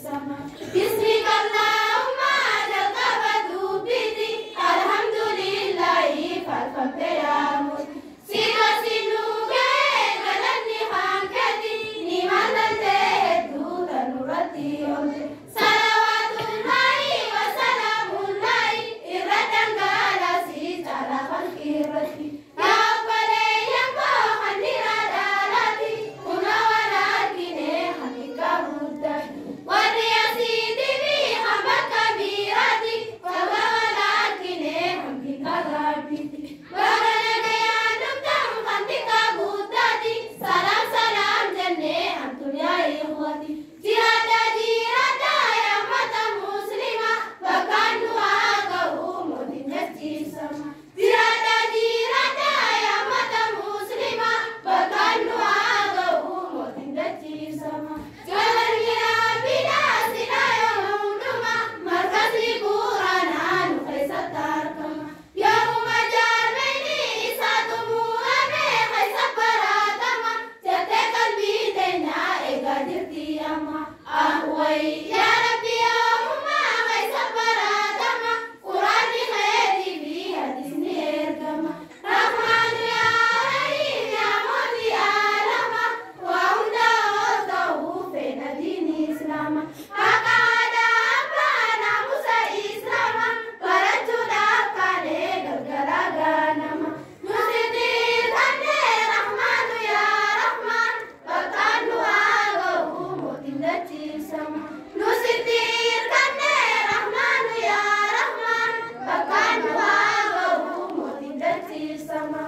ibsama. Bismika Allahumma jalqaba dubbiti, alhamdulillahi faarfamte yaa mooti. Sirra si nu ga'e galanni hankati, ni mallaltee hedduu tan nurratti oolte. Salawaatullahi wa salaamullahi irra dhangalaasii caalaa halkii irratti. Yaa obboleeyyan koo handira dhaalaati, kuna wal argine hanqiqa guddaati. Warri asiitii fi hambakka biraati, baga wal argine hanqiqa gaabbiiti. Baga nagayaan dhuftan hanqiqa guddaati, salaam salaam jennee antum yaa ikhwati. Jiraadha jiraadha yaa ummata muslima, bakkaan nu haa ga'u mootiin jechiisama. Jiraadha jiraadha yaa ummata muslima, bakkaan nu haa ga'u mootiin jechiisama. Galanni Rabbiidha silaa yoo hunduma, markasni Quraanaa nu keessatti argama. Yoomuma jaarmeyni isaa xumurame keessa baratama, jettee qalbii teenya eegaa jirti amma. Ahway yaa Rabbi yoomuma keessa baratama, Quraanni keetii fi hadiisni ergama. Rahmaanu yaa Rahiim yaa mootii alama, waa hunda ol ta'uu fedha diini Islaama. Haqa aadaa abbaa naamusa Islaama, barachuudhaaf kaanee galgala ganama. Nuti dirqannee Rahmaanu yaa Rahmaan, bakkaan nu haa ga'u mootiin dachiifsama. Nuti dirqannee Rahmaanu yaa Rahmaan, bakkaan nu haa ga'u mootiin dachiifsama.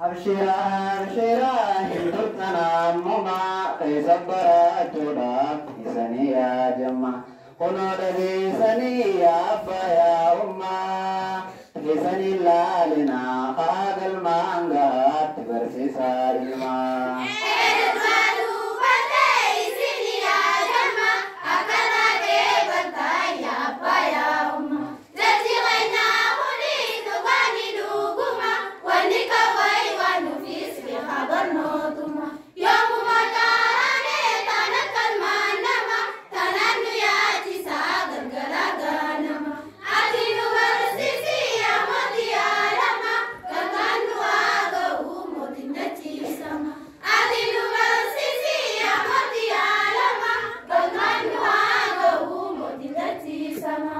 Abshira abshira hin turtan ammuma keessa barachuudhaaf isanii yaa jamma. Kunoo dhageessanii yaa abbaa yaa ummaa keessanii laalinaa haa galmaan gahaatti barsiisaa ilmaa. Eenyumaa duubatee isin yaa jamma, akkanaa qeebaltaa yaa abbaa yaa umma. Jechi keenyaa kuni dhugaani dhuguma, wanni kawwai waan nuufis beekaa barnootuma. Yoomuma qaaraanee taana kalmaan nama, tanaan nu yaachisaa galgala ganama. Ati nu barsiisi yaa mootii alama, bakkaan nu haa ga'u mootiin dachiifsama. Ati nu barsiisi yaa mootii alama, bakkaan nu haa ga'u mootiin dachiifsama.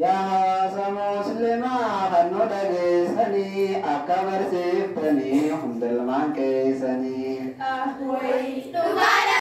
Yaa hawaasa muslimaa kan nu dhageessanii akka barsiiftanii hundalmaan keessanii.